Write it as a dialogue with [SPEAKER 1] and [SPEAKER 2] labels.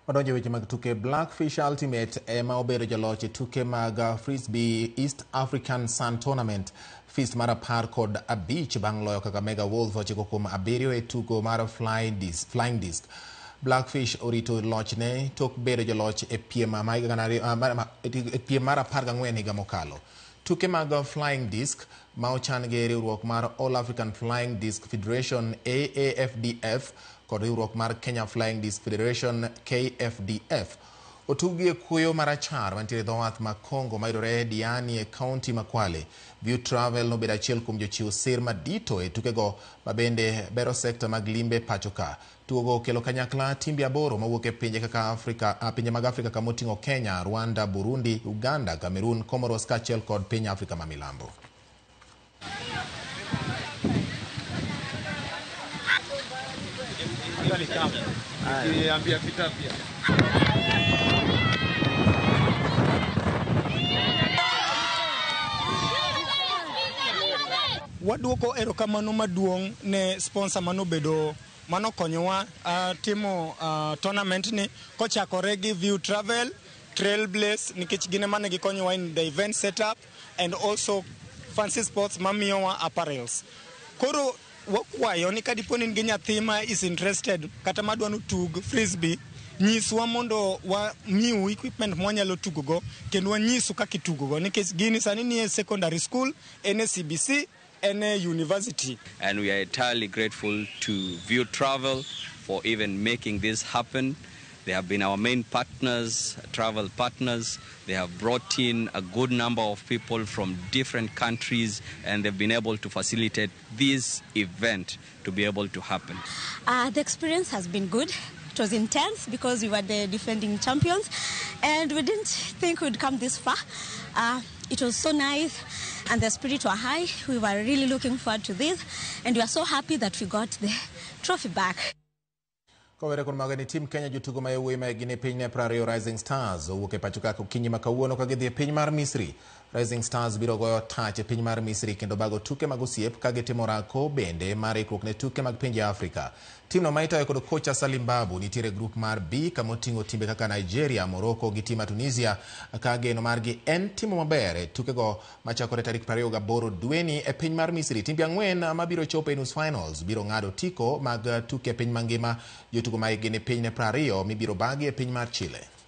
[SPEAKER 1] Wadonjo e weche mag tuke. Blackfish Ultimate ema obedo jaloch e tuke mag Frisbee East African Sun Tournament Fist mar 15 bang' loyo Kakamega Wolf 9-7 e tugo mar Flying Disc. Blackfish orito lochne tok bedo joloch e piem mar 14 higa mokalo. Tuke mag Flying Disc ma ochan gi riwruok mar All African Flying Disc Federation AAFDF kod riwruok mar Kenya Flying Disc Federation KFDF otug gi e kuoyo marachar mantiere e dho wath ma Congo mayudore Diani e kaunti ma Kwale. View Travel nobedo achiel kuom jochiw sir madito e tukego ma bende bero sekta mag limbe pacho ka. Tugogo okelo kanyakla timbe 8 mawuok e pinje kaka Afrika, pinje mag Afrika kamoting'o Kenya, Rwanda, Burundi, Uganda, Cameroon, Comoros kaachiel kod piny Afrika ma milambo.
[SPEAKER 2] Waduoko erokamano maduong' ne sponsor manobedo manokonyowa timo tournament ni kochakore gi View Travel, Trailblaze nikech gin ema ne gikonyowa in the event setup and also Fancy Sports mamiyowa apparels. Koro wakwayo ni kadipo ni in gi nyathi ma is interested kata madwa ni tug frisbee, nyiswa mondo wamiu equipment mwanyalo tugogo kendo wanyisu kaka itugogo nikech gini sani nie secondary school, en e CBC, en e university.
[SPEAKER 3] And we are entirely grateful to View Travel for even making this happen. They have been our main partners, travel partners. They have brought in a good number of people from different countries, and they've been able to facilitate this event to be able to happen.
[SPEAKER 4] The experience has been good. It was intense because we were the defending champions, and we didn't think we'd come this far. It was so nice, and the spirits were high. We were really looking forward to this, and we are so happy that we got the trophy back.
[SPEAKER 1] Kowere kod mago ni team Kenya jotugo ma yawuoyi ma hikgi ni piny ne 20 Rising Stars owuok e pacho ka okinyi ma kawuono ka gidhi e piny mar Misri. Rising Stars biro goyo tach e piny mar Misri kendo bago tuke mag osiep ka gitimo orako bende mar ikruok ne tuke mag pinje Afrika. Timno ma itayo kod kocha Salim Babu nitiere e grup mar B kama oting'o timbe kaka Nigeria, Morocco gi tim Tunisia ka geno margi en timo maber e tukego machakore tarik 28 dweni e piny mar Misri. Timbe 4 mabiro chopo e nus finals biro ng'ado otiko mag tuke e piny mangima. Jotugo ma hikgi ni piny ne 20 mibiro bagi e piny mar Chile.